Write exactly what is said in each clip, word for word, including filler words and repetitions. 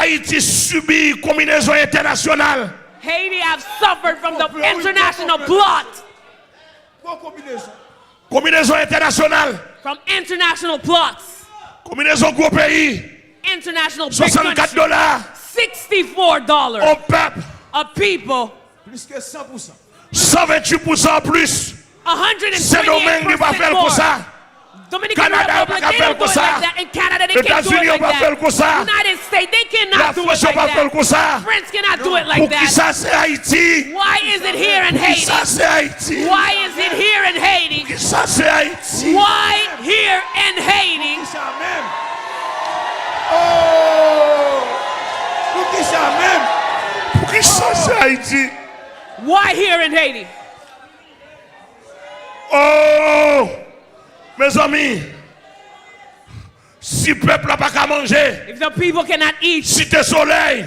Ayiti sibi konbinezon entènasyonal. Haiti have suffered from the international plot. Pran konbinezon. Konbinezon entènasyonal. From international plots. Konbinezon gwo peyi. International big country. Swasannkat dola. Sixty-four dollars. On pèp. A people. Plis ke san pou san. San venntuit pousan anplis. Sendomeng, yo pa fè l konsa. Kanada, yo pa ka fè l konsa. Etazini, yo pa fè l konsa. Lafrans, yo pa fè l konsa. Poukisa se Ayiti? Poukisa se Ayiti? Poukisa se Ayiti? Poukisa menm? Oh! Poukisa menm? Poukisa se Ayiti? Oh! Mezanmi, si pèp la pa ka manje, Site Solèy,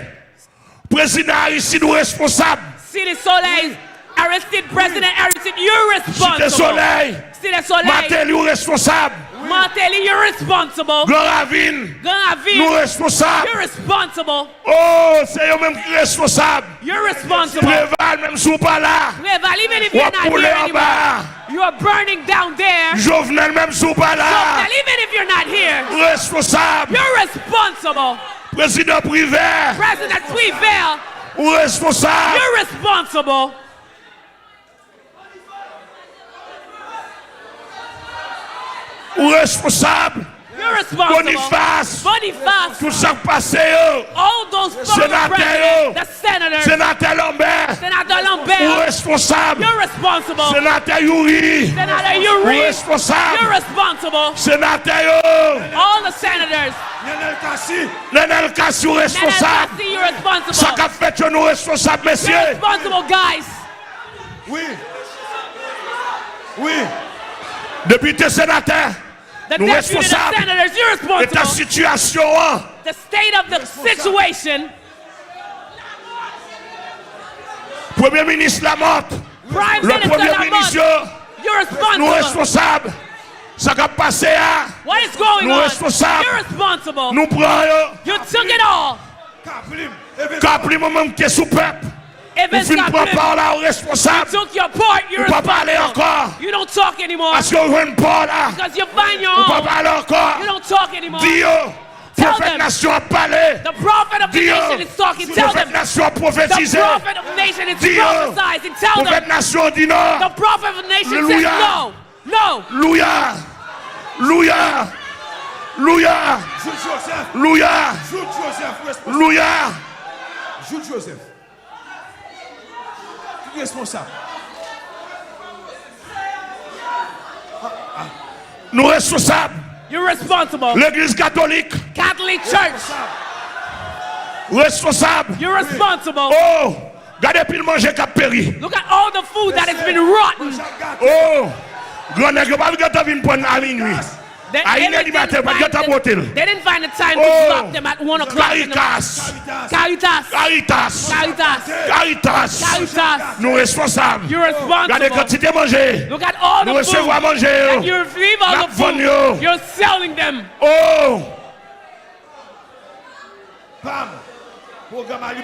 prezidan Aristide ou responsab. Cité Soleil, Aristide, President Aristide, you're responsible. Site Solèy, Cité Soleil, Martelly ou responsab. Martelly, you're responsible. Gran Ravin, Grand Ravine, nou responsab. You're responsible. Oh, se yo menm ki responsab. You're responsible. Preval, menm si w pa la, Preval, even if you're not here anymore, you are burning down there. Jovenel, menm si w pa la, Jovenel, even if you're not here, responsab. You're responsible. Prezidan Privert, President Privert, ou responsab. You're responsible. Ou responsab. You're responsible. Boniface. Boniface. Tout sa k pase yo. All those former presidents, the senators. Senatè Lambert. Senator Lambert. Ou responsab. You're responsible. Senatè Youri. Senator Youri. Ou responsab. You're responsible. Senatè yo. All the senators. Nenel Cassy. Nenel Cassy, ou responsab. Nenel Cassy, you're responsible. Sa k ap fèt yo, nou responsab, mesye. You're responsible, guys. Wi. Wi. Depite, senatè, nou responsab. Eta sitiyasyon an. The state of the situation. Premye minis Lamothe, lòt premye minis yo, nou responsab. Sa k ap pase a, nou responsab. Nou pran yo. Kaplim, ou menm ki te sou pèp. Ou fin pran pa w la, ou responsab. Ou pa pale ankò. Paske ou jwenn pa w la. Ou pa pale ankò. Di yo, pwofèt nasyon ap pale. Di yo, pwofèt nasyon ap pwofetize. Di yo, pwofèt nasyon di non. Alelouya. Louya! Louya! Louya! Louya! Louya! Jude Joseph. Ki responsab? Nou responsab. You're responsible. Legliz katolik. Catholic Church. Responsab. You're responsible. Oh! Gade pil manje k ap peri. Look at all the food that has been rotten. Oh, gran nèg yo pa t gentan vin pran a minui. A inè di maten, yo pa t gentan pote l. They didn't find the time to drop them at one o'clock in the morning. Caritas. Caritas. Caritas. Caritas. Caritas. Caritas. Nou responsab. You're responsible. Gade kantite manje. Look at all the food that you receive, all the food. N ap vann yo. You're selling them. Oh. Pam. Pwogram alimantè.